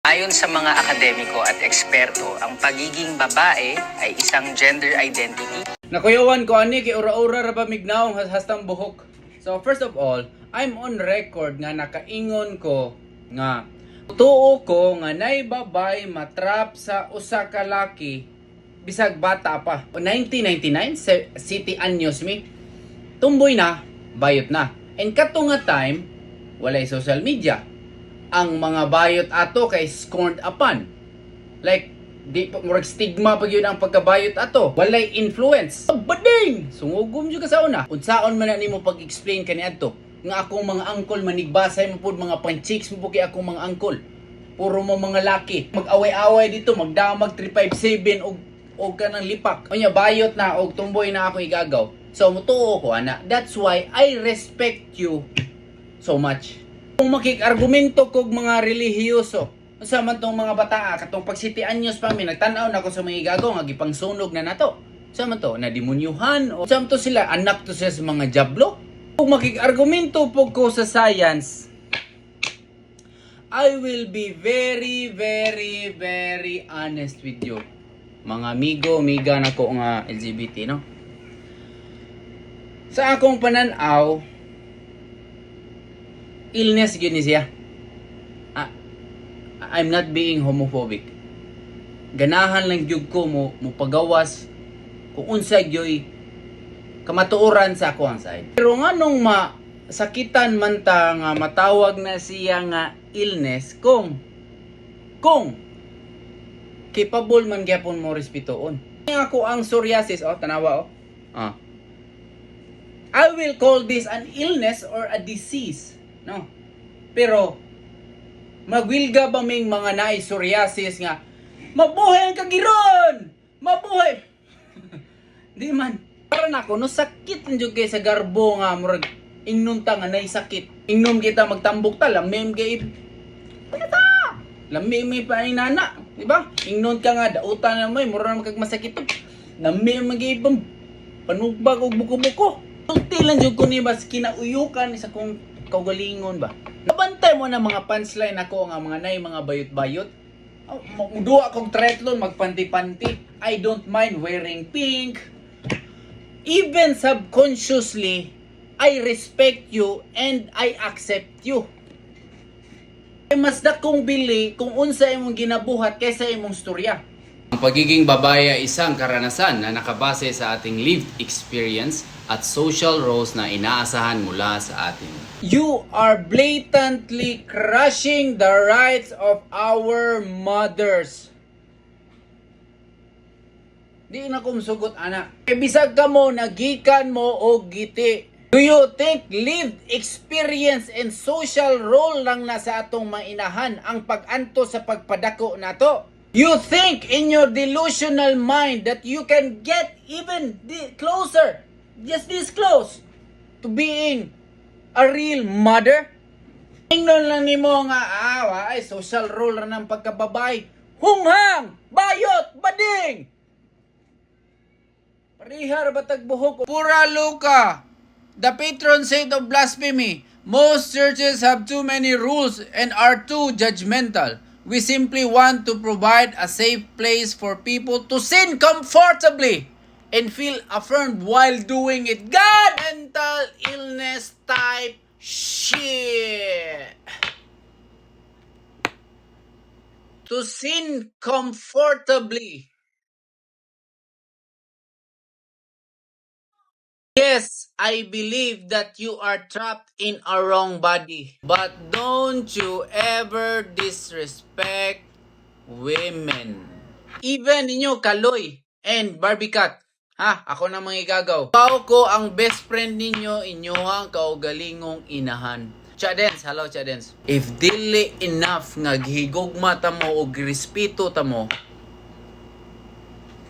Ayon sa mga akademiko at eksperto, ang pagiging babae ay isang gender identity. Nakuyawan ko ani kay ura-ura ra ba mignaong hastang buhok. So first of all, I'm on record nga nakaingon ko nga tuo ko nga nay babay matrap sa usa ka laki bisag bata pa. O 1999 city anyos mi. Tumboy na, bayot na. And kato nga time, walay social media. Ang mga bayot ato kay scorned upon. Like, di pa murag stigma pa gyud ang pagkabayot ato. Walay influence. Bading! Sungugom jud ka sa una. Unsaon man na nimo pag-explain kani adto? Nga akong mga angkol manigbasay mo pud, mga panchicks mo pud kay akong mga angkol. Puro mo mga laki. Mag-away-away dito, magdamag 357 og kanang lipak. Unya bayot na og tumboy na ako igagaw. So mutuo ko ana. That's why I respect you so much. Kung makik-argumento kog mga relihiyoso, unsa man tong mga bataa katong pag city anyos pa mi nagtan-aw na ko sa mga igagaw nga gipangsunog na nato. Unsa man to? Na demonyuhan o unsa man to sila, anak to sila sa mga jablo? Kung makik-argumento po ko sa science, I will be very, very, very honest with you. Mga amigo, amiga nako nga LGBT, no? Sa akong pananaw, illness gyud ni siya. Ah, I'm not being homophobic. Ganahan lang gyud ko mo pagawas kung unsa gyoy kamatuoran sa ako ang side. Pero nganong ma sakitan man ta nga matawag na siya nga illness kung capable man gyapon mo respetuon. Ako ang psoriasis, oh, tanawa oh. Ah. I will call this an illness or a disease, no? Pero magwilga ba ming mga naay psoriasis nga mabuhay ang kagiron? Mabuhay. Di man. Para nako no, sakit lang jud kay sa garbo nga murag ingnon ta nga nay sakit. Ingnon kita magtambok ta lamim kay ta. Lami may pa ay nana, di ba? Ingnon ka nga dautan na mo, mura na kag masakit. Lami magibang panugbag og buko-buko. Sulti lang jud ko ni bas kinauyukan sa kong kaugalingon ba. Nabantay mo na mga punchline ako nga mga nay mga bayot-bayot. Oh, muduwa kong triathlon, magpanti-panti. I don't mind wearing pink. Even subconsciously, I respect you and I accept you. Mas dakong bili kung unsa imong ginabuhat kaysa imong storya. Ang pagiging babae ay isang karanasan na nakabase sa ating lived experience at social roles na inaasahan mula sa atin. You are blatantly crushing the rights of our mothers. Di na ko musugot ana. Kay bisag ka mo nagikan mo og giti. Do you think lived experience and social role lang na sa atong mainahan ang pag-anto sa pagpadako nato? You think in your delusional mind that you can get even closer, just this close, to being a real mother? Ingnon lang nimo nga ah, ay social role ra ng pagkababay. Hunghang, bayot, bading. Parihar batag buhok. Pura Luka, the patron saint of blasphemy. Most churches have too many rules and are too judgmental. We simply want to provide a safe place for people to sin comfortably and feel affirmed while doing it. God! Mental illness type shit. To sin comfortably. Yes, I believe that you are trapped in a wrong body. But don't you ever disrespect women. Even ninyo, Kaloy and Barbie Cat. Ha? Ako na mga igagaw. Pao ko ang best friend ninyo, inyohang kaugalingong inahan. Chadens, hello Chadens. If dili enough nga gihigugma ta mo o girespeto ta mo,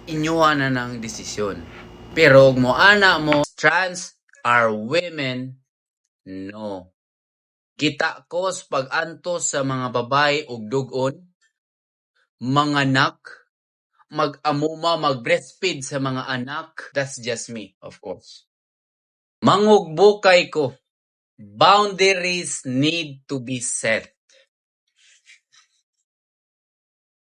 inyoha na ng desisyon. Pero og mo ana mo, trans are women, no. Kita kos pag-antos sa mga babae og dugon, manganak, mag-amuma, mag-breastfeed sa mga anak. That's just me, of course. Mangugbukay ko. Boundaries need to be set.